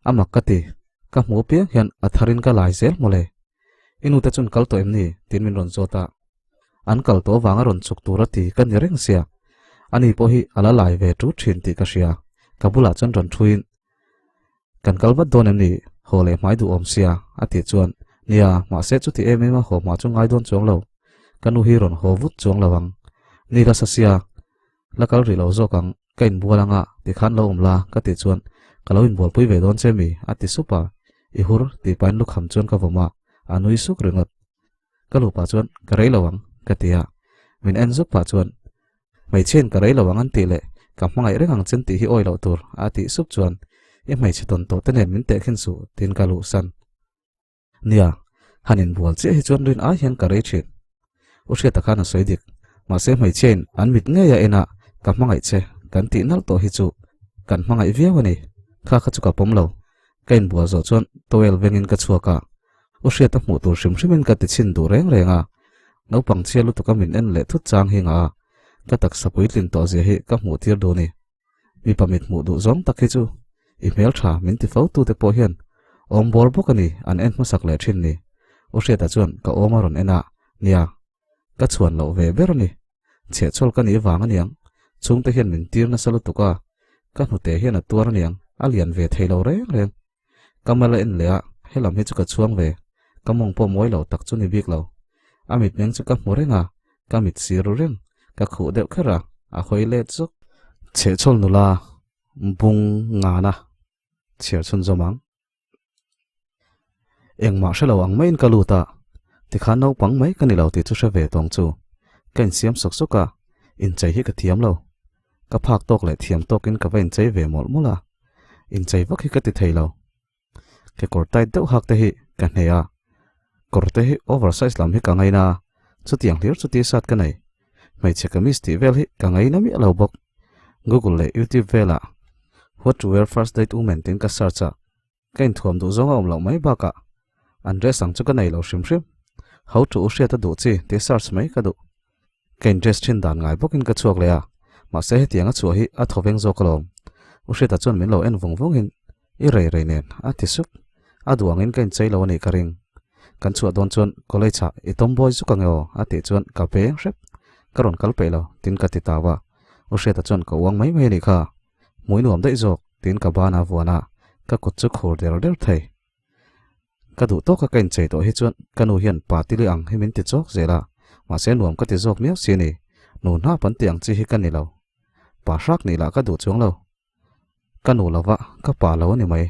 A mak ka ti, ka hmuh apiang hian a tharin ka lai zel mawle. I nute chuan kal tawh em ni? tiin min rawn zawt a. An kal tawh avanga rawn chuk tur a ti ka ni reng sia. Ani pawh hi a la lai ve tut thin tih ka hria. Ka bulah chuan rawn thuin, Kan kal vat dawn em ni? Haw leh hmai duh awm sia, a tih chuan, Nia, mahse chuti em em a haw hma chu ngai dawn chuang lo. Ka nu hi rawn haw vut chuang lo ang. Ni la sa sia, la kal rih lo zawk ang, ka inbual anga tikhan lo awm la, ka tih chuan, Ka lo inbualpui ve dawn che mi? a ti sup a. I hur, tih pahin lukham chuan ka vawm a, a nui suk ringawt. Ka luh pah chuan, Ka rei lo ang, ka ti a. Min en zuk pah chuan, Hmeichhiain ka rei lo ang an tih leh ka hmangaih reng ang chen tih hi awi loh tur, a tih sup chuan, I hmeichhe tawn tawh te nen min tehkhin suh, tiin ka luhsan. Nia, han inbual chiah hi chuan rin ai hian ka rei thin. U Hriata khan a sawi dik. Mahse hmeichhiain an mit ngei a en a, ka hmangaih che, kan tih nalh tawh hi chu kan hmangaih viau a ni. Kha kha chu ka pawm lo. Ka inbual zawh chuan towel vengin ka chhuak a, U Hriata hmuh tur hrim hrimin ka ti chhin duh reng reng a, naupang chhia lutuka min en leh thut chang hi ngah a, ka taksa puitlin tawh zia hi ka hmuh tir duh ni. Mipa mit hmuh duh zawng tak hi chu i hmel tha min ti fo tute pawh hian awm bawr bawk a ni an en hmasak leh thin ni. U Hriata chuan ka awm a rawn en a, nia, ka chhuan loh ve ber a ni. Chhehchhawl ka nih vang a niang, chhungte hian min tir nasa lutuk a, ka hnute hian a tuar a niang, a lian ve thei lo reng reng. Ka mal a en leh a, helam hi chu ka chhuang ve, ka mawng pawh mawi lo tak chu ni bik lo. A mitmeng chu ka hmu reng a, ka mit sir ru reng, ka khuh deuh kher a, a hawi let zuk. Chhehchhawl nula bung ngana chhiar chhunzawm ang. Engmah hre lo ang maiin ka lut a, tikhan naupang mai ka ni lo tih chu hre ve tawng chu. Ka insiam sawk sawk a, inchei hi ka thiam lo. Ka phak tawk leh thiam tawkin ka va inchei ve mawlh mawlh a, inchei vak hi ka ti thei lo. Kekawr tight deuh hak te hi ka hne a, kawr te hi over size lam hi ka ngaina a, chutiang hlir chu t-shirt ka nei. Hmeichhe kamis tih vel hi ka ngaina miah lo bawk. Google leh YouTube velah What to wear first date women tiin ka search a, Ka inthuam duh zawng a awm loh mai bakah an dress ang chu ka nei lo hrim hrim. Ho thu u hriat a duh chi tih search mai ka duh. Ka in dress thin dan ngai bawkin ka chhuak leh a, mahse hetiang a chhuah hi a thaw veng zawk alawm. U Hriata chuan min lo en vung vungin i rei rei nen a ti sup. A duh angin ka inchei lo a nih ka ring. Kan chhuah dawn chuan college ah i tomboy zuk ang e aw a tih chuan ka peng hrep. Ka rawn kal peih lo tin ka ti tau a. U Hriata chuan ka uang mai mai a nih kha. Hmui nuam daih zawk tiin ka ban a vuan a, ka kut chu khur der der thei. Ka duh tawka ka inchei tawh hi chuan ka nu hian pa tili ang hi min ti chawk zel a, mahse nuam ka ti zawk miau si a ni. Nu hnap an tih ang chi hi ka ni lo. Pa hrak nih lah ka duh chuang lo. Ka nu lova ka pa lo a ni mai.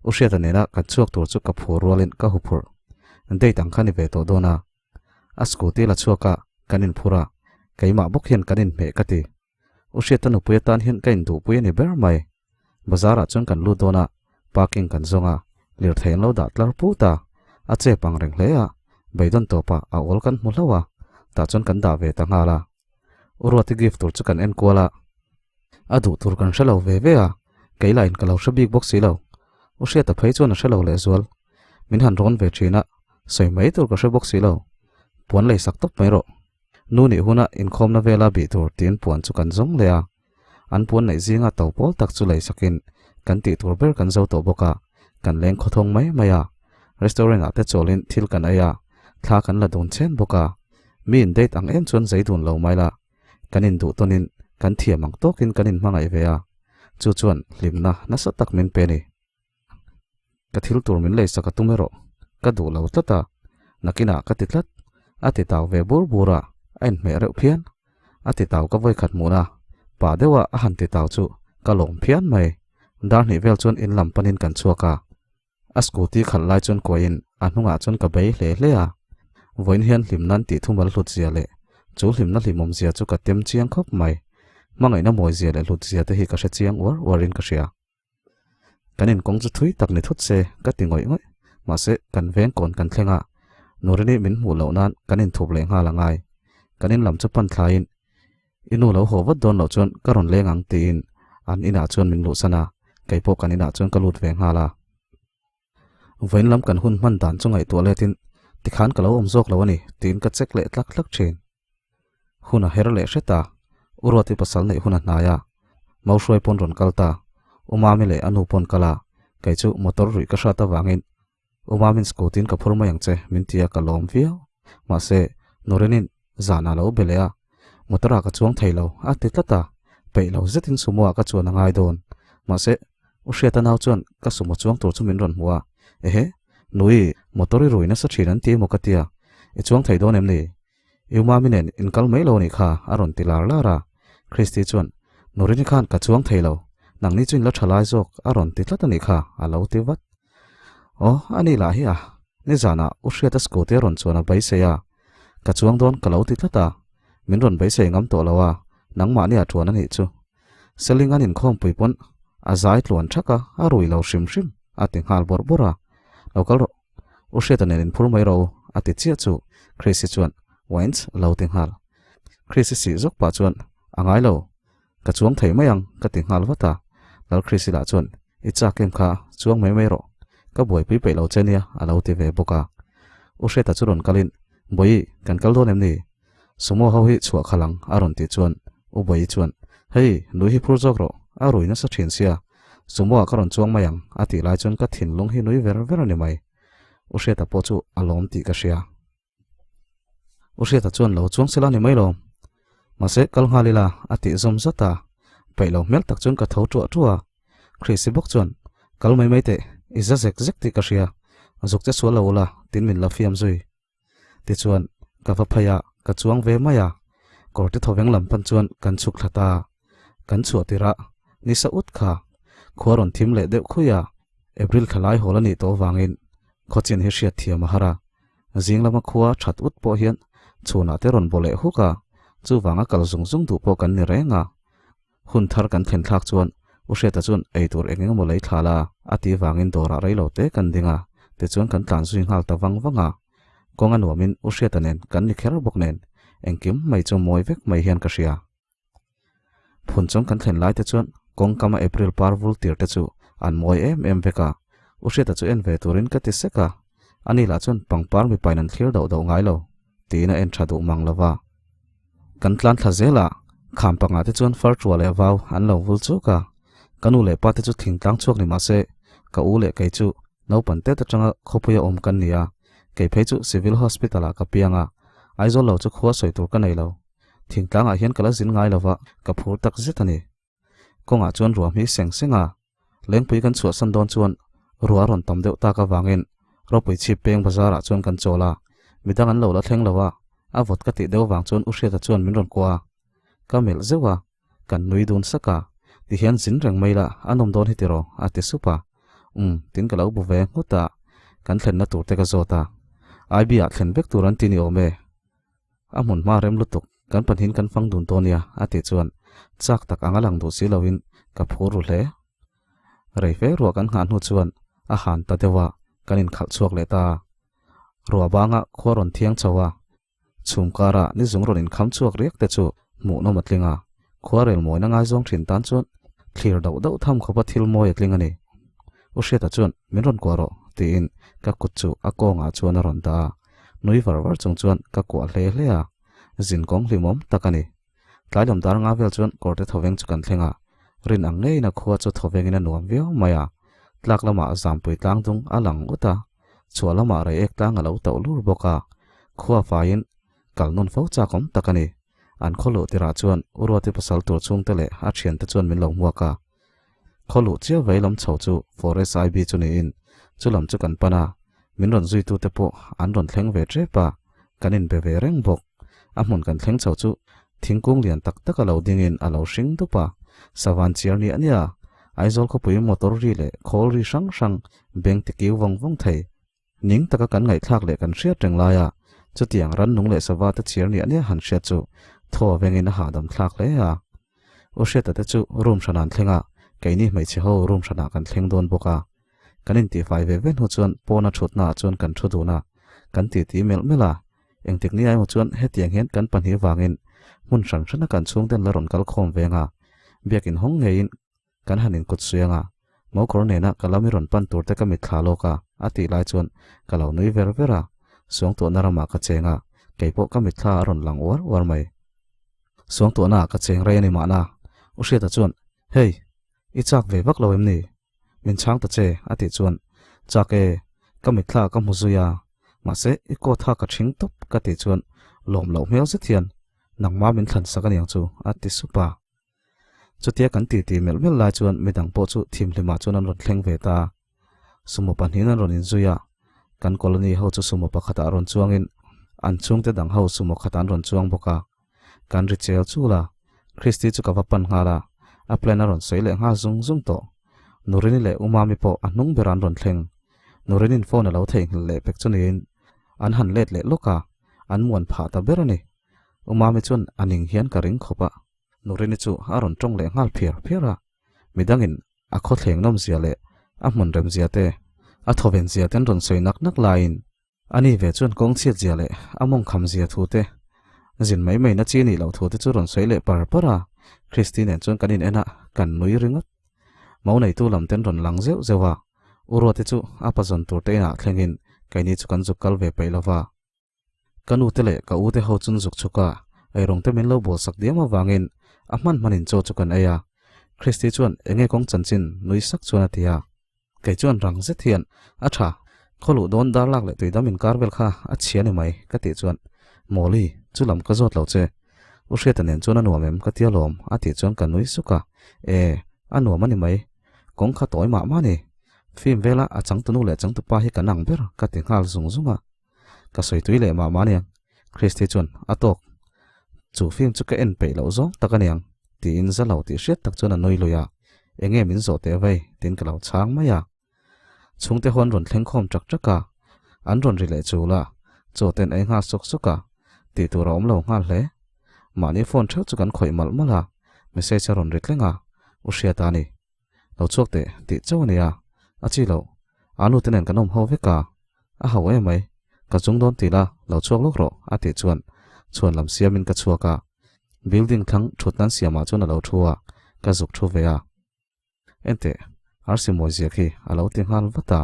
U Hriata nena kan chhuak tur chu ka phur rualin ka huphurh. Date ang kha ni ve tawh dawn a. A scooty la chhuak a, kan inphur a, keimah bawk hian kan inhmeh ka ti. U Hriata nupui atan hian ka induhpui a ni ber mai. Bazar ah chuan kan lut dawn a, parking kan zawng a, lirthei an lo dah tlar put a, a chep ang reng hle a, beidawn tawpah a awl kan hmu hlauh a, tah chuan kan dah ve ta nghal a. U Ruati gift tur chu kan en kual a, a duh tur kan hre lo ve ve a, kei lah in ka lo hre bik bawk si lo. U Hriata phei chuan a hre lo lehzual. Min han rawn ve thin a, sawi mai tur ka hre bawk si lo. Puan lei sak tawp mai rawh. Nu nih huna inkhawmna vela bih tur tiin puan chu kan zawng leh a. An puan neih zinga to pawl tak chu lei sakin kan tih tur ber kan zo tawh bawk a, kan leng khawthawng mai mai a. Restaurant ah te chawlin thil kan ei a, thla kan la dun chen bawk a. Mi in date ang em chuan zei dun lo mai la, kan induh tawnin kan thiam ang tawkin kan inhmangaih ve a, chu chuan hlimna nasa tak min pe a ni. Ka thil tur min lei sak a tum erawh ka duh lo tlat a, nakinah ka ti tlat, a ti tau ve bur bur a, a inhmeh reuh phian. A ti tau ka vawikhat hmuhna pah deuha a han ti tau chu ka lawm phian mai. Dar hnih vel chuan in lam panin kan chhuak a, a scooty khalh lai chuan kuahin a hnungah chuan ka bei hle hle a. Vawiin hian hlimna an tih thumal hlut zia leh chu hlimna hlimawm zia chu ka tem chiang khawp mai. Hmangaihna mawi zia leh hlut zia te hi ka hre chiang uar uarin ka hria. Kan inkawng chu thui tak ni thut se ka ti ngawih ngawih. Mahse, kan veng kawn kan thleng a, Nurini min hmuh loh nan kan inthup leh nghal a ngai. Kan in lam chu pan thlaiin, I nu lo haw vat dawn loh chuan ka rawn leng ang tiin an inah chuan min luhsan a, kei pawh kan inah chuan ka lut ve nghal a. Vawiin lam kan hun hman dan chu ngaihtuah letin tikhan ka lo awm zawk lo a ni tiin ka check leh tlak tlak thin. Hun a her leh hret a, U Ruati pasal neih hun a hnai a, Mauhruai pawn rawn kal ta, U Mami leh a nu pawn kal a, Kei chu motor ruih ka hrat avangin U Mamin scooty-in ka phur mai ang che min ti a ka lawm viau. Mahse, Noreen-in zan a lo be leh a, motor-ah ka chuang thei lo a ti tlat a, peih lo zetin sumo-ah ka chuan a ngai dawn. Mahse, U Hriata nau chuan ka sumo chuang tur chu min rawn hmu a, Ehe, Nui, motor i rui nasa thin an ti emaw ka tia, i chuang thei dawn em ni? U Mami nen in kal mai lo a nih kha a rawn ti lar lar a. Christy chuan, Nurini khan ka chuang thei lo, nangni chu in la tha lai zawk a rawn ti tlat a nih kha a lo ti vat. Aw, a ni lah hi a, nizanah U Hriata scooty a rawn chuan a beisei a, ka chuang dawn ka lo ti tlat a, min rawn beisei ngam tawh lo a, nangmahni a chuan a nih chu. Seling an inkhawmpui pawn a zai tluan thak a, a rui lo hrim hrim a ti nghal bawrh bawrh a. Lo kal rawh. U Hriata nen inphur mai rawh u, a ti chiah chu Chrissy chuan Wines a lo ti nghal. Chrissy sih zawk pah chuan, A ngai lo, ka chuang thei mai ang, ka ti nghal vat a. Lal Chrissy lah chuan, I chak em kha, chuang mai mai rawh, ka buaipui peih lo che nia, a lo ti ve bawk a. U Hriata chu rawn kalin, Bawihi, kan kal dawn em ni? Sumo ho hi chhuah khalh ang, a rawn tih chuan U Bawihi chuan, Hei, nui hi phur zawk rawh, a rui nasa thin sia, Sumo-ah ka rawn chuang mai ang, a tih lai chuan ka thinlung hi nui ver ver a ni mai. U Hriata pawh chu a lawm tih ka hria. U Hriata chuan lo chuang sela ni mai lo. Mahse, kal nghal ila, a tih zawm zat a. Peih lo hmel tak chuan ka tho ṭuah ṭuah a. Chrissy bawk chuan, Kal mai mai teh, i za zek zek tih ka hria. Zuk che sual lo ula, tin min la fiam zui. Tichuan, ka va phei a, ka chuang ve mai a. Kawrte thawveng lam pan chuan kan chhuk thla ta. Kan chhuah tirh a, nisa ut kha khua rawn thim leh deuh khui a, April thla lai hawl a nih tawh avangin khawchin hi hriat thiam a har a. Zing lama khua that ut pawh hian chhunah te rawn baw leh huk a, chuvanga kal zung zung duh pawh kan ni reng a. Hun thar kan thlen thlak chuan U Hriata chuan ei tur eng eng emaw lei thla la a tih vangin dawrah rei lo te kan ding a, tichuan kan tlan zui nghal ta vang vang a. Kawng a nuamin U Hriata nen kan ni kher bawk nen engkim mai chu mawi vek mai hian ka hria. Phun chung kan thlen lai te chuan kawng kama April par vul tir te chu an mawi em em vek a, U Hriata chu en ve turin ka ti sek a, ani lah chuan pangpar mipain an thlir doh doh ngai lo tiin a en tha duh mang lo va. Kan tlan thla zel a, kham pangah te chuan far ṭua leh vau an lo vul chuk a. Ka nu leh pa te chu thingtlang chhuak ni mahse, ka u leh kei chu naupan tet aṭanga khawpuia awm kan ni a, kei phei chu Civil Hospital ah ka piang a, Aizawl lo chu khua sawi tur ka nei lo. Thingtlangah hian ka la zin ngai lo va, ka phur tak zet a ni. Kawngah chuan ruah hmi seng seng a, Lengpui kan chhuahsan dawn chuan ruah a rawn tam deuh tak avangin ropui chhip peng bazarah chuan kan chawl a, midang an lo la thleng lo a, a vawt ka tih deuh vang chuan U Hriata chuan min rawn kuah a, ka melh zeuh a, kan nui dun sak a, tihian zin reng mai la a nawm dawn hi tiraw a ti sup a, umm tin ka lo bu ve nghut a, kan thlenna tur te ka zawt a, IB ah thlen vek tur an ti ni awm e. A hmun hma rem lutuk, kan pahnihin kan fang dun tawh nia, a tih chuan chak tak anga lang duh si loin ka phur ru hle. Rei fe ruah kan nghah hnu chuan a han ta deuh a, kan inkhalh chhuak leh ta. Ruah banga khua rawn thiang chho a, chhum kara ni zung rawn inkham chhuak riak te chu hmuhnawm a tling a, khua rel mawina ngaizawng thin tan chuan thlir dauh dauh tham khawpa thil mawi a tling a ni. U Hriata chuan min rawn kuah rawh tiin ka kut chu a kawngah chuan a rawn dah a, nui var var chung chuan ka kuah hle hle a, zin kawng hlimawm tak a ni. Tlai lam dar nga vel chuan kawrte thawveng chu kan thleng a, rin ang ngeiin a khua chu thawvengin a nuam viau mai a, tlak lamah zampui tlang dung a lang ut a, chhuah lamah reiek tlang a lo tauh lur bawk a, khua faiin kal nawn fo chak awm tak a ni. An khaw luh tirah chuan U Ruati pasal tur chhungte leh a thiante chuan min lo hmuak a, Khaw luh chiah vei lam chho chu Forest IB chu niin chu lam chu kan pan a, min rawn zuitute pawh an rawn thleng ve tep a, kan inbe ve reng bawk. A hmun kan thleng chho chu thingkung lian tak tak a lo dingin a lo hring dup a, savan chiar niah niah Aizawl khawpui motor ri leh khawl ri hrang hrang beng ti kiu vawng vawng thei. Ning taka kan ngaihthlak leh kan hriat reng laia chutiang rannung leh sava te chhiar niah niah han hriat chu thaw vengin a hahdam thlak hle a. U Hriata te chu room hranah an thleng a, keini hmeichhe ho room hranah kan thleng dawn bawk a. Kan intihfai ve ve hnu chuan pawna thutnaah chuan kan thu dun a, kan titi melh melh a. Engtik ni emaw chuan hetiang hian kan pahnih vangin hmun hran hrana kan chhungten la rawn kal khawm veng a, biakin hawng ngeiin Kan han inkut suiang a, mokawr nena ka lam i rawn pan tur te ka mitthla lawk a, a tih lai chuan ka lo nui ver ver a, suangtuahna ramah ka cheng a, kei pawh ka mitthla a rawn lang uar uar mai. Suangtuahnaah ka cheng rei a ni mahna, U Hriata chuan, Hei, i chak ve vak lo em ni? Min chhang ta che, a tih chuan, Chak e, ka mitthla ka hmu zui a, mahse i coat kha ka ṭhing tawp, ka tih chuan lawm loh hmel zet hian, Nangmah min thlan sak aniang chu, a ti sup a. Chutia kan titi melh melh lai chuan midang pawh chu thimhlimah chuan an rawn thleng ve ta a. Sumo pahnihin an rawn inzui a, kan colony ho chu sumo pakhatah rawn chuangin an chhungte dang ho sumo khatah an rawn chuang bawk a. Kan ri chel chul a, Christy chu ka va pan nghal a, a plan a rawn sawi leh nghal zung zung tawh. Nurini leh Umami pawh a hnung berah an rawn thleng. Nurinin phone a lo theihnghilh leh pek chu niin an han let leh lawk a, an muan phah ta ber a ni. Umami chuan a ning hian ka ring khawp a. Nurini chu a rawn tawng leh nghal phiar phiar a, midangin a khawthleng nawmzia leh a hmun remzia te, a thawvenzia te an rawn sawi nak nak laiin ani ve chuan kawng chhiatzia leh a mawngkhamzia thu te, zin mai mai na chi nih loh thu te chu rawn sawi leh par par a, Christy nen chuan kan in en a, kan nui ringawt. Mo neitu lam ten rawn lang zeuh zeuh a, U Ruate chu a pazawn tur te inah thlengin keini chu kan zuk kal ve peih lova. Ka nu te leh ka u te ho chun zuk chhuk a, eirawng te min lo bawl sak diam avangin a hman hmanin chaw chu kan ei a. Christy chuan enge kawng chanchin nui sak chuan a ti a. Kei chuan rang zet hian, A tha, khaw luh dawn dar lak leh tuidam inkar vel kha a chhia ni mai ka tih chuan, Mawli, chu lam ka zawt lo che. U Hriata nen chuan a nuam em ka ti alawm a tih chuan ka nui suk a. E, a nuam a ni mai. Kawng kha tawi mah mah ni. Film vela a changtunu leh changtupa hi kan ang ber ka ti nghal zung zung a. Ka sawi tui leh mah mah aniang. Christy chuan, A tawk. Chu film chu ka en peih loh zawng tak aniang, tiin za lo tih hriat tak chuan a nui lui a. Enge min zawh teh vei, tiin ka lo chhang mai a. Chhungte ho an rawn thleng khawm ṭak ṭak a, an rawn ri leh chul a, chaw ten ei nghal sawk sawk a, tih tur a awm lo nghal hle. Mahni phone ṭheuh chu kan khawih malh malh a, message a rawn ri tleng a, U Hriata a ni. Lo chhuak teh tih chauh a nia, a chi loh. A nu te nen kan awm ho vek a, a ho em mai. Ka chung dawn ti la, lo chhuak lawk rawh a tih chuan chhuan lam siamin ka chhuak a. Building thlang thut nan siamah chuan a lo thu a, ka zuk thu ve a. Enteh, arsi mawi zia khi a lo ti nghal vat a,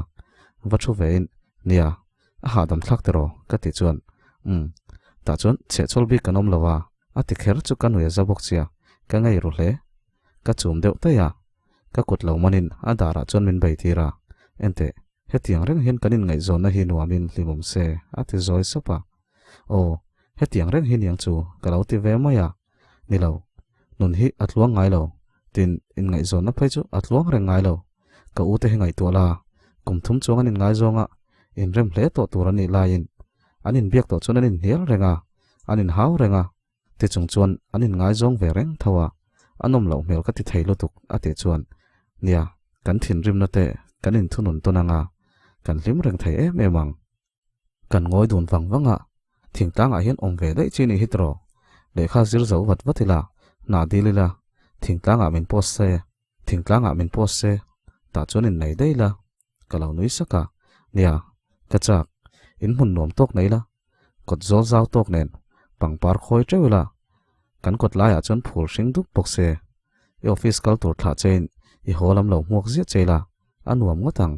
va thu vein, Nia, a hahdam thlak tiraw ka tih chuan, Umm, tah chuan chhehchhawl bik kan awm lo a, a ti kher chu ka nui a za bawk sia, ka ngei ru hle. Ka chum deuh daih a, ka kut lo manin a darah chuan min bei tir a, Enteh, hetiang reng hian kan inngaihzawnna hi nuamin hlimawm se, a ti zawi sap a. Aw, hetiang reng hi niang chu ka lo ti ve mai a, ni lo, nun hi a tluang ngai lo, tin inngaihzawnna phei chu a tluang reng ngai lo. Ka u te hi ngaihtuah la, kum thum chuang an inngaizawng a, inrem hle tawh tur an nih laiin an inbiak tawh chuan an inhnial reng a, an inhau reng a, Ti chung chuan an inngaizawng ve reng tho a, a nawm loh hmel ka ti thei lutuk a tih chuan, Nia, kan thinrimna te kan inthunun tawn ang a, kan hlim reng thei em em ang. Kan ngawi dun vang vang a, thingtlangah hian awm ve daih chi ni hi tiraw? Lehkha zir zo vat vat ila, hna dil ila, thingtlangah min post se, thingtlangah min post se, tah chuan innei daih ila, ka lo nui sak a, Nia, ka chak, in hmun nuam tawk nei la, Kawt zawl zau tawk nen pangpar khawi teuh ila, kan kawt laiah chuan phul hring dup bawk se. I office kal tur thlah chein i haw lam lo hmuak ziah che ila, a nuam ngawt ang.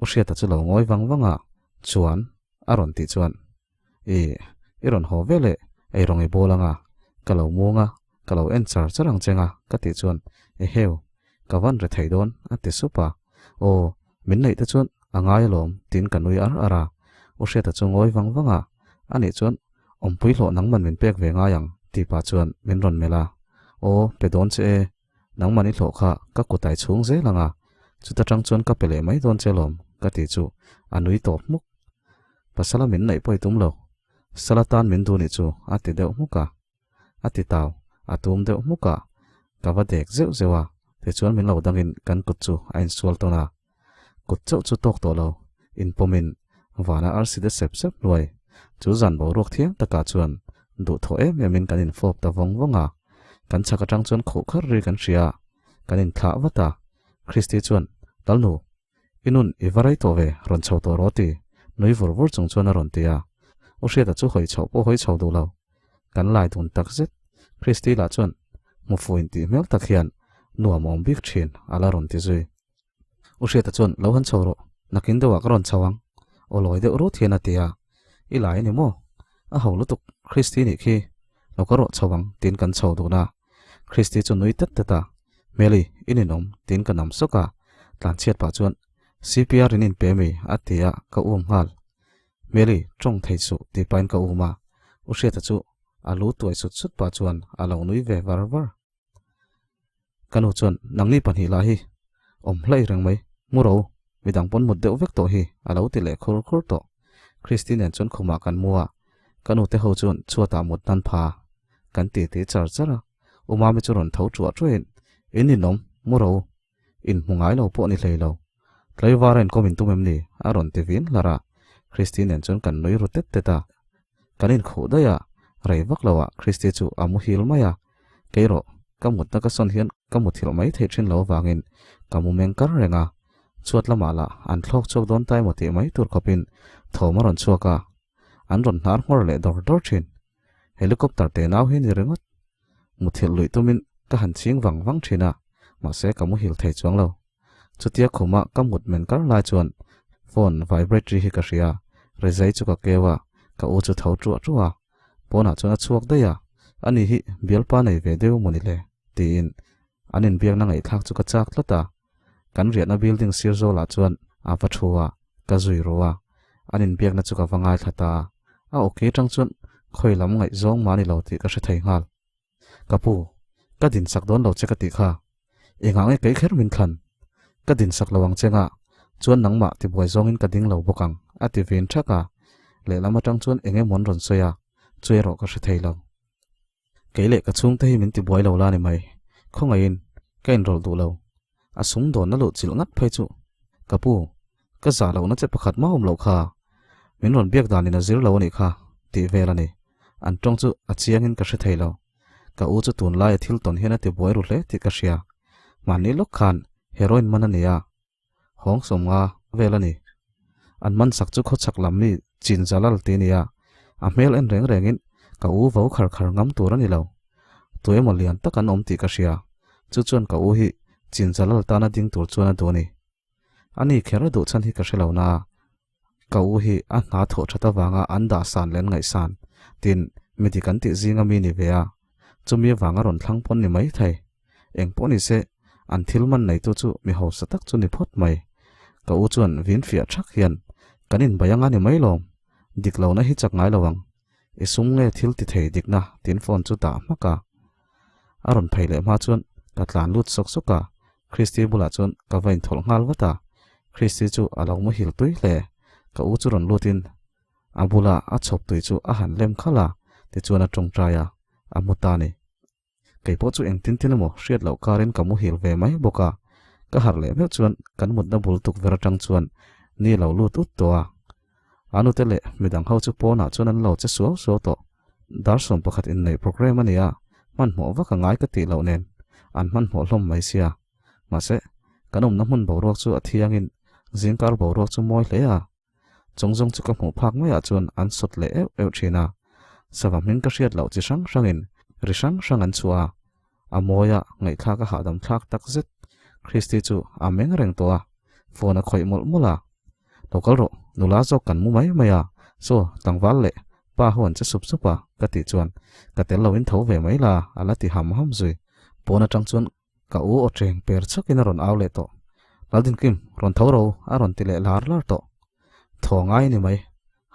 U Hriata chu lo ngawi vang vang a, Chuan, a rawn tih chuan, I, i rawn haw ve leh, ei rawng i bawl ang a, ka lo muang a, ka lo en char char ang cheng a, ka tih chuan, Eheu, ka van re thei dawn, a ti sup a. Aw, min neih te chuan a ngai alawm, tiin ka nui ar ar a. U Hriata chu ngawi vang vang a, anih chuan awmpui hlawh nangman min pek ve ngai ang, tih pah chuan min rawn melh a. Aw, pe dawn che e, nangman i hlawh kha ka kutai chhung zel ang a, chuta tang chuan ka pe leh mai dawn che alawm, ka tih chu a nui tawp hmuk. Pasala min neih pawh i tum lo, sala tan min duh nih chu a ti deuh hmuk a. A ti tau, a tum deuh hmuk a, ka va dek zeuh zeuh a, tichuan min lo dangin kan kut chu a insual tawn a. Kut chauh chu tawk tawh lo, inpawmin vana arsi de sep sep hnuai, chu zan boruak thiang takah chuan duhthawh em emin kan infawp ta vawng vawng a. Kan chhak atang chuan khuh kharh ri kan hria a, kan inthlah vat a. Christy chuan, Lalnu, I nun i va rei tawh ve, rawn chho tawh rawh ti, nui vur vur chung chuan a rawn ti a. U Hriata chu hawi chhoh pawh hawi chho duh lo. Kan lai dun tak zet. Christy lah chuan hmu fu in tih hmel tak hian nuam awm bik thin a la rawn ti zui. U Hriata chuan lo han chho rawh, nakin deuhah ka rawn chho ang, aw lawi deuh rut hian a ti a. I lai a ni maw? A ho lutuk, Christy nih khi lo ka rawh chho ang tiin kan chho dun a. Christy chu nui tet tet a, Hmeli, i ninawm, tiin ka nam sawk a. Tlan chhiat pah chuan CPR in inpe mi a ti a, ka um nghal. Mary, tawng thei suh tih pahin ka um a, U Hriata chu a lu tuai sut sut pah chuan a lo nui ve var var. Ka nu chuan, Nangni pahnih lah hi awm hlaih reng mai, mu ro, midang pawn mut deuh vek tawh hi a lo ti leh khur khur tawh. Christy nen chuan khumah kan mu a, ka nu te ho chuan chhuatah mut nan pha kan ti ti char char a, U Mami chu rawn tho ṭuah ṭuahin, In ninawm, mu ro, in hmu ngai lo pawh ni hlei lo. Tlaivar a inkawm in tum em ni? a rawn ti vin hlar a, Christy nen chuan kan nui ru tet tet a. Kan inkhuh daih a, rei vak lo ah Christy chu a muhil mai a, kei rawh, ka mutna ka sawn hian ka muthilh mai theih thin lo avangin ka mu meng kar reng a, chhuat lamah lah an thlawk chhuak dawn ta emaw tih mai tur khawpin thawm a rawn chhuak a, an rawn hnar nghawr leh dawr dawr thin. Helicopter te nau hi ni ringawt. Muthilh luih tumin ka han chhing vang vang thin a, mahse ka muhil thei chuang lo. Chutia khuma ka mut men kar lai chuan phone vibratory hi ka hria, rizai chu ka keu a, ka u chu tho ṭuah ṭuah a, pawnah chuan a chhuak daih a, ani hi bialpa nei ve deuh maw ni le? tiin an inbiakna ngaihthlak chu ka chak tlat a, kan riahna building sir zawlah chuan a va thu a, ka zui ru a, an inbiakna chu ka va ngaithla ta a, a awki atang chuan khawi lam ngaihzawng mah a ni lo tih ka hre thei nghal. Ka pu, ka dinsak dawn lo che ka tih kha. Engah nge kei kher min thlan? Ka dinsak lo ang che nga, chuan nangmah tibuai zawngin ka ding lo bawk ang, a ti vin thak a. Lehlam atang chuan eng emaw an rawn sawi a, chu erawh ka hre thei lo. Kei leh ka chhungte hi min tibuai lo la ni mai. Khawngaihin, ka inrawlh duh lo. A sum dawnna luh chilh ngat phei chu. Ka pu, ka zah lohna che pakhat mah awm loh kha. Min rawn biak danin a zir lo a nih kha, tih vel a ni. An tawng chu a chiangin ka hre thei lo. Ka u chu tunlai a thil tawn hian a tibuai ru hle tih ka hria. Mahni lawk khan heroin man a ni a, hawng sawmnga vel a ni. An man sak chu khawchhak lam mi Chin Jalal ti nia, a hmel en reng rengin ka u vo khar khar ngam tur a ni lo. Tu emaw lian tak an awm tih ka hria, chu chuan ka u hi Chin Jalal tana ding tur chuan a duh a ni. Ani kher a duh chhan hi ka hre lo na, ka u hi a hna thawh that avanga an dah san leh an ngaihsan, tin mi dik an tih zinga mi ni ve a, chumi avanga rawn thlang pawn ni mai thei. Eng pawh ni se, an thil man neitu chu mi hausa tak chu ni phawt mai. Ka u chuan vin fiah thak hian, Kan inbai anga ni mai lawm, dik lohna hi chak ngai lo ang. I sum nge thil ti thei dikna tin phone chu dah hmak a. A rawn phei leh hma chuan ka tlan lut sawk sawk a, Christy bulah chuan ka va inthawlh nghal vat a. Christy chu a lo muhil tui hle. Ka u chu rawn lutin a bula a chhawp tui chu a han lem khalh a, tichuan a tawngtai a, a mu ta a ni. Kei pawh chu engtin tin emaw hriat loh karin ka muhil ve mai bawk a, ka harh leh meuh chuan kan mutna bul tukverh atang chuan ni lo lut ut tawh a. A nute leh midang ho chu pawnah chuan an lo che suau suau tawh. Dar 11 inneih programme a ni a, hmanhmawh vak a ngai ka tih loh nen an hmanhmawh hlawm mai sia. Mahse, kan awmna hmun boruak chu a thiangin zingkar boruak chu mawi hle a. Chung zawng chu ka hmuh phak maiah chuan an sawt leh euh euh thin a, sava hming ka hriat loh chi hrang hrangin ri hrang hrang an chhuah a, a mawi a, ngaihthlak a hahdam thlak tak zet. Christy chu a meng reng tawh a, phone a khawih mawlh mawlh a. Lo kal rawh, nula zawk kan mu mai mai a, saw tlangval leh pa ho an che sup sup a, ka tih chuan ka tel loin tho ve mai la, a la ti ham ham zui. Pawn atang chuan Ka u aw cheng per chhakin a rawn au leh tawh. Laldinkim, rawn tho ro, a rawn ti leh lar lar tawh. Thaw ngai a ni mai.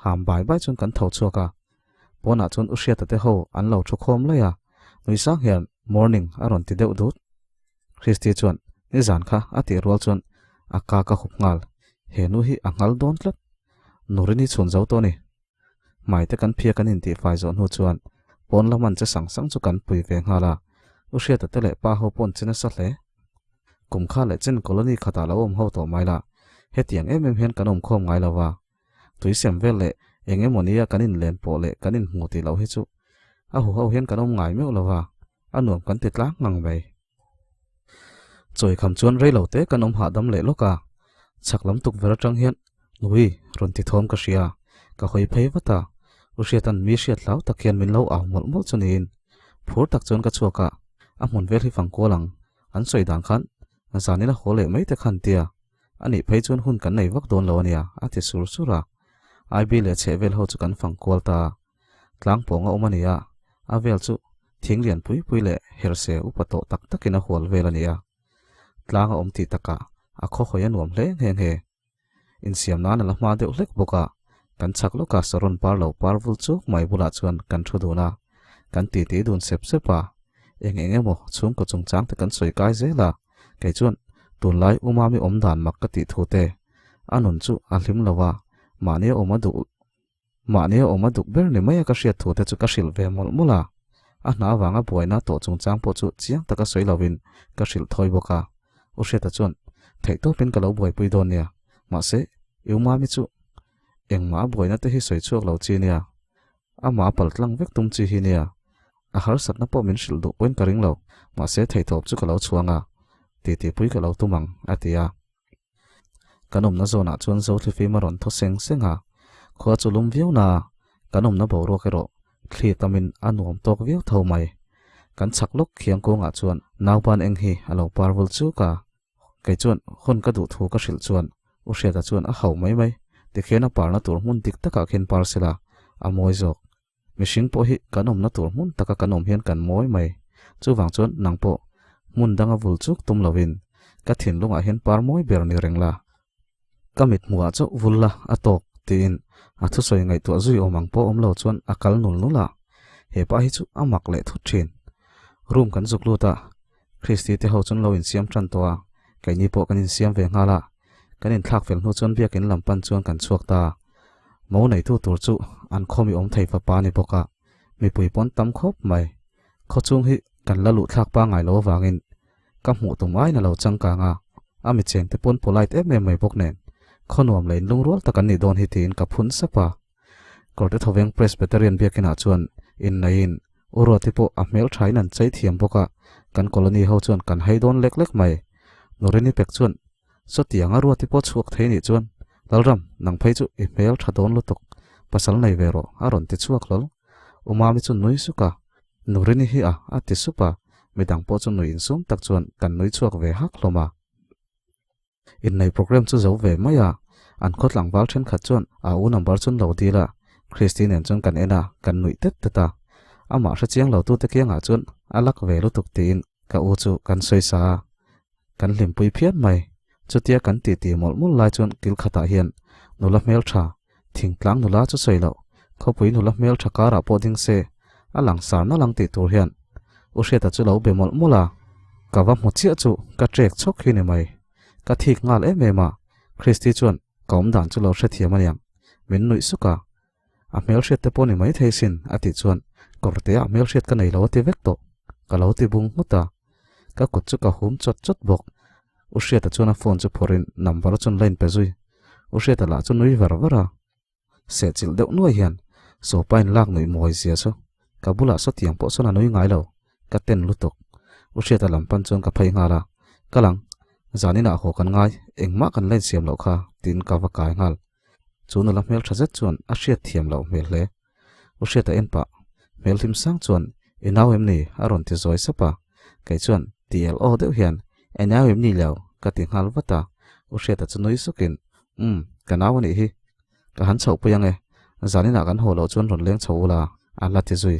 Ham bai bai chuan kan tho chhuak a. Pawnah chuan U Hriata te ho an lo thu khawm laih a, nui sang hian morning a rawn ti deuh dut. Christy chuan nizan kha a tih rual chuan a ka ka hup nghal. He nu hi a nghal dawn tlat. Nurini chhun zo tawh a ni. Hmai te kan phia kan intihfai zawh hnu chuan pawn lam an che sang sang chu kan pui ve nghal a, U Hriata te leh pa ho pawh an che nasa hle. Kum kha leh chen colony khatah lo awm ho tawh mai la, hetiang em em hian kan awm khawm ngai lo va. Tui sem vel leh eng emaw nia kan inlen pawh leh kan inhmu tih loh hi chu a huho hian kan awm ngai meuh lo va, a nuam kan ti tlang ngang mai. Chawi kham chuan rei lo te kan awm hahdam leh lawk a, chhak lam tukverh atang hian Nui rawn ti thawm ka hria, ka hawi phei vat a, U Hriata'n mi hriat hlau tak hian min lo au mawlh mawlh chu niin phur tak chuan ka chhuak a, a hmun vel hi fang kual ang, an sawi dan khan zanin a haw leh mai te khan tia, anih phei chuan hun kan nei vak dawn lo ania a ti sur sur a, IB leh chheh vel ho chu kan fang kual ta a. Tlang pawng a awm a ni a, a vel chu thing lian pui pui leh herse upa tawh tak takin a hual vel a ni a. Tlang a awm tih takah A khaw hawi a nuam hle nghe nghe. Insiam nan a la hma deuh hlek bawk a, kan chak lawk a saron par lo par vul chuk mai bulah chuan kan thu dun a, kan titi dun sep sep a. Eng eng emaw chhungkaw chungchang te kan sawi kai zel a, kei chuan tunlai Umami awm dan mak ka tih thu te, a nun chu a hlim lo a, mahni a awm a duh Mahni a awm a duk ber ni mai a ka hriat thu te chu ka hrilh ve mawlh mawlh a, a hna avanga buaina tawh chungchang pawh chu chiang taka sawi lovin ka hrilh thawi bawk a. U Hriata chuan, Theihtawpin ka lo buaipui dawn nia, mahse i Umami chu engmah a buaina te hi sawi chhuak lo chi nia, amah a paltlang vek tum chi hi nia, a harsatna pawh min hrilh duh pawhin ka ring lo, mahse theihtawp chu ka lo chhuang a, titipui ka lo tum ang, a ti a. Kan awmna zawnah chuan Zothlifim a rawn thaw seng seng a, khua chu lum viau na, kan awmna boruak erawh thli tamin a nuam tawk viau tho mai. Kan chhak lawk khiang kawngah chuan nauban eng hi a lo par vul chuk a, kei chuan hawn ka duh thu ka hrilh chuan U Hriata chuan a hau mai mai, tikhian a parna tur hmun dik takah khin par sela a mawi zawk. Mihring pawh hi kan awmna tur hmun taka kan awm hian kan mawi mai. Chuvang chuan nang pawh hmun danga vul chuk tum lovin ka thinlungah hian par mawi ber ni reng la. Ka mit hmuhah chauh vul la a tawk tiin a thusawi ngaihtuah zui awm ang pawh awm lo chuan a kal nul nul a. He pa hi chu a mak leh thut thin. Room kan zuk lut a, Christy te ho chuan lo insiam tan tawh a, keini pawh kan insiam ve nghal a. Kan inthlak fel hnu chuan biakin lam pan chuan kan chhuak ta. Mo neitu tur chu an khawmi awm thei fapa a ni bawk a, mipui pawn tam khawp mai. Khaw chung hi kan la luh thlak pangngai lo avangin ka hmuh tum aiin a lo changkang a, a mi chengte pawn polite em em mai bawk nen khaw nuam leh inlungrual tak an nih dawn hi tiin ka phun sap a. Kawrte Thoveng Presbyterian biakinah chuan inneiin U Ruati pawh a hmel thain an chei thiam bawk a, kan colony ho chuan kan hei dawn lek lek mai. Nurini pek chuan Sawtianga Ruati pawh chhuak thei nih chuan Lalram, nang phei chu i hmel tha dawn lutuk, pasal nei ve rawh a rawn ti chhuak hlawl. U Mami chu nui suk a, Nurini hi a a ti sup a, midang pawh chu nui insum tak chuan kan nui chhuak ve hak hlawm a. Innei program chu zo ve mai a, an khaw tlangval thenkhat chuan a u number chu an lo dil a, Christy nen chuan kan en a, kan nuih tet tet a. Amah hre chiang lo tute kiangah chuan a lak ve lutuk tiin ka u chu kan sawi sa a, kan hlimpui phian mai. Chutia kan titi mawlh mawlh lai chuan kil khatah hian nula hmeltha, thingtlang nula chu sawi loh, khawpui nula hmeltha karah pawh ding se, a langsar nalh ang tih tur hian U Hriata chu lo be mawlh mawlh a, ka va hmu chiah chu ka trek chhawk hi ni mai. Ka thik nghal em em a, Christy chuan ka awm dan chu lo hrethiam aniang, min nuih suk a. A hmelhriat te pawh ni mai thei sin a tih chuan kawrte ah hmelhriat ka nei lo a ti vek tawh, ka lo ti bung nghut a. Ka kut chu ka hum chawt chawt bawk. U Hriata chuan a phone chu phawrhin number chuan la inpe zui. U Hriata lah chu nui var var a. Sehchilh deuh nuai hian Sopa in lak nuih mawi zia chu ka bulah sawtiang pawh chuan a nui ngai lo, ka ten lutuk. U Hriata lam pan chuan ka phei nghal a, Ka lang, zaninah haw kan ngai, engmah kan la insiam loh kha, tiin ka va kai nghal. Chu nula hmel tha zet chuan a hriat thiam loh hmel hle. U Hriata en pah hmel hlim sang chuan, I nau em ni? a rawn ti zawi sap a. Kei chuan ti el aw deuh hian, I nau em ni lo? ka ti nghal vat a. U Hriata chu nui sukin, Umm, ka nau a nih hi. Ka han chhoh pui ang e. Zaninah kan haw loh chuan rawn leng chho ula, a la ti zui.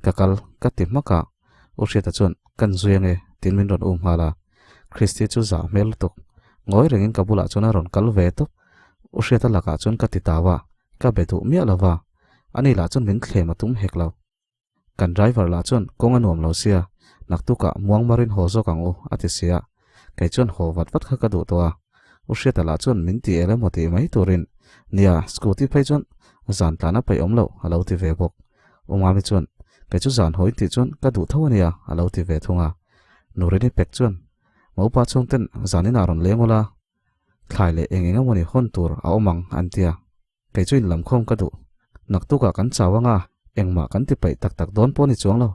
Ka kal, ka ti hmak a. U Hriata chuan, Kan zui ange, tiin min rawn um nghal a. Christy chu zah hmel lutuk. Ngawi rengin ka bulah chuan a rawn kal ve tawp. U Hriata lakah chuan ka ti tau a, ka be duh miah lo va. Ani lah chuan min thlem a tum hek lo. Kan driver lah chuan kawng a nuam lo sia, naktukah muang marin haw zawk ang u, a ti sia. Kei chuan haw vat vat kha ka duh tawh a. U Hriata lah chuan min ti el emaw tih mai turin, Nia, scooty phei chuan zan tlan a peih awm lo, a lo ti ve bawk. U Mami chuan, Kei chu zan haw in tih chuan ka duh tho a nia, a lo ti ve thung a. Nurini pek chuan, Maupa chhungten zaninah rawn leng ula, thlai leh eng eng emawni hawn tur a awm ang, an ti a. Kei chu inlamkhawm ka duh. Naktukah kan chau anga, engmah kan ti paih tak tak dawn pawh ni chuang lo.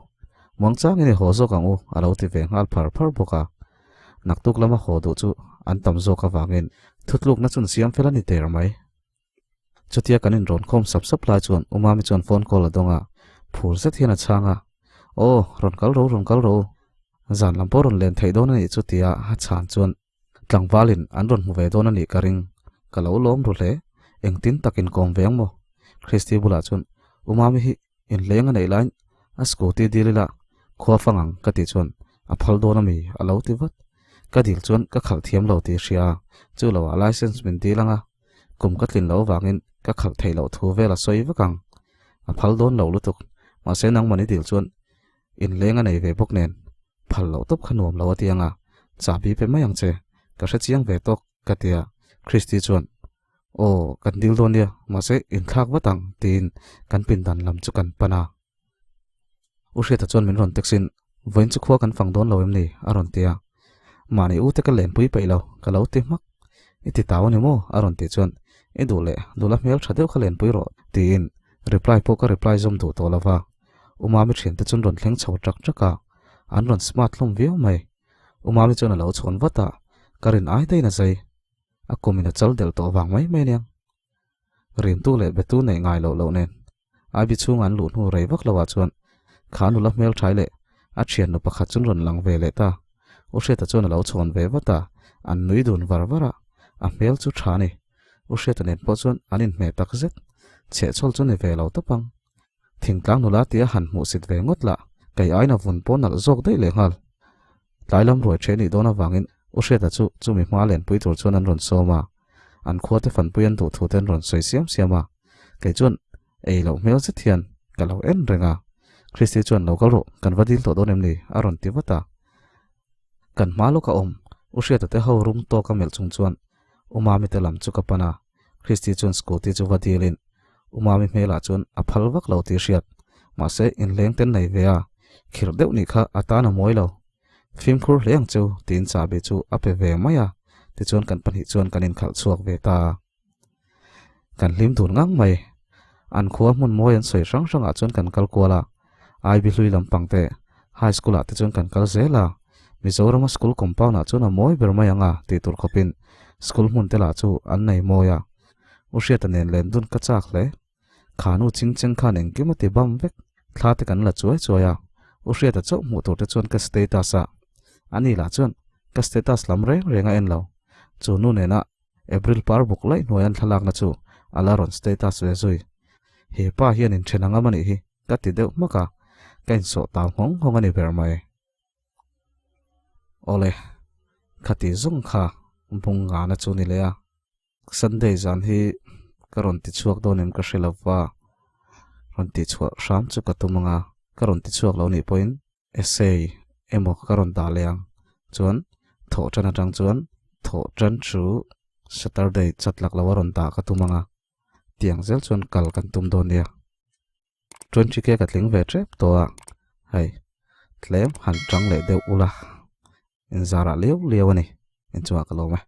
Muangchangin i haw zawk ang u, a lo ti ve nghal phar phar bawk a. Naktuk lama haw duh chu an tam zawk avangin thutlukna chun siam fel a ni der mai. Chutia kan inrawn khawm sap sap lai chuan U Mami chuan phone call a dawng a, phur zet hian a chhang a, Aw, rawn kal ro, rawn kal ro. Zan lam pawh rawn len theih dawn a nih chu tia a chhan chuan Tlangvalin an rawn hmu ve dawn a nih ka ring. Ka lo lawm ru hle. Engtin tak inkawm ve ang maw? Christy bulah chuan U Mami hi inhleng a neih laiin a scooty dil ila khua fang ang ka tih chuan a phal dawn a mi a lo ti vat. Ka dil chuan ka khalh thiam lo tih hria a, chu loah license min dil anga kum ka tlin loh avangin ka khalh theih loh thu vel a sawi vek ang. A phal dawn lo lutuk, mahse nangmahni dil chuan inleng a nei ve bawk nen phal loh tawp kha nuam lo a ti anga chahbi pe mai ang che, ka hre chiang ve tawk ka ti a, Christy chuan Aw, kan dil dawn nia, mahse inthlak vat ang tiin kan pindan lam chu kan pan a. U Hriata chuan min rawn text in, Vawiin chu khua kan fang dawn lo em ni? a rawn ti a. Mahni u te ka lenpui peih lo, ka lo ti hmak. I ti tau a ni maw? a rawn tih chuan, I duh leh, nula hmel tha deuh kha lenpui rawh tiin reply pawh ka reply zawm duh tawh lo va. U Mami thiante chuan rawn thleng chho ṭak ṭak a, an rawn smart hlawm viau mai. U Mami chuan a lo chhawn vat a, ka rin ai daihin a zai. A kum in a chal delh tawh vang mai mai aniang. Rintu leh betu neih ngai loh loh nen Ivy chhunga an luh hnu rei vak loah chuan kha nula hmelthai leh a thiannu pakhat chu an rawn lang ve leh ta. U Hriata chuan a lo chhawn ve vat a, an nui dun var var a, a hmel chu tha a ni. U Hriata nen pawh chuan an inhmeh tak zet. Chhehchhawl chu ni ve lo tawp ang. Thingtlang nula tia han hmuhsit ve ngawt lah, kei aiin a vun pawh nalh zawk daih leh nghal. Tlai lam ruai ṭhe nih dawn avangin U Hriata chu chumi hma lenpui tur chuan an rawn sawm a, an khuate fanpui an duh thu te an rawn sawi siam siam a, kei chuan ei loh hmel zet hian ka lo en reng a. Christy chuan lo kal rawh, kan va dil tawh dawn em ni? a rawn ti vat a. Kan hma lawk a awm, U Hriata te ho rum tawk a melh chung chuan U Mami te lam chu ka pan a, Christy chuan scooty chu va dilin U Mami hmelah chuan a phal vak lo tih hriat, mahse inleng ten nei ve a, khirh deuh nih kha a tan a mawi lo. Fimkhur hle ang cheu tiin chahbi chu a pe ve mai a, tichuan kan pahnih chuan kan inkhalh chhuak ve ta a. Kan hlim dun ngang mai. An khua hmun mawi an sawi hrang hrangah chuan kan kal kual a, Ivy hlui lampang te High School ah te chuan kan kal zel a, Mizorama school compound ah chuan a mawi ber mai ang a tih tur khawpin school hmun te lah chu an nei mawi a. U Hriata nen len dun ka chak hle. Khanu ching cheng khan engkim a ti bam vek. Thla te kan la chuai chuai a, U Hriata chauh hmuh tur te chuan ka status a, ani lah chuan ka status lam reng reng a en lo. Chu nu nena April par buk laih hnuai an thlalakna chu a la rawn status ve zui. He pa hian inthen ang am a nih hi ka ti deuh hmak a, ka insawh tau nghawng nghawng a ni ber mai. Awle, khati zawng kha bung ngana chu ni leh a. Sunday zan hi ka rawn ti chhuak dawn em ka hre lo va, rawn tih chhuah hram chu ka tum ang a, ka rawn ti chhuak lo nih pawhin essay emaw ka rawn dah leh ang chuan thawh tan atang chuan thawh tan chu Saturday chat lak lo a rawn dah ka tum ang a, tiang zel chuan kal kan tum dawn nia. 20k ka tling ve tep tawh a, hei tlem han tang leh deuh ula inzarah liau liau a ni, inchungah ka lawm e.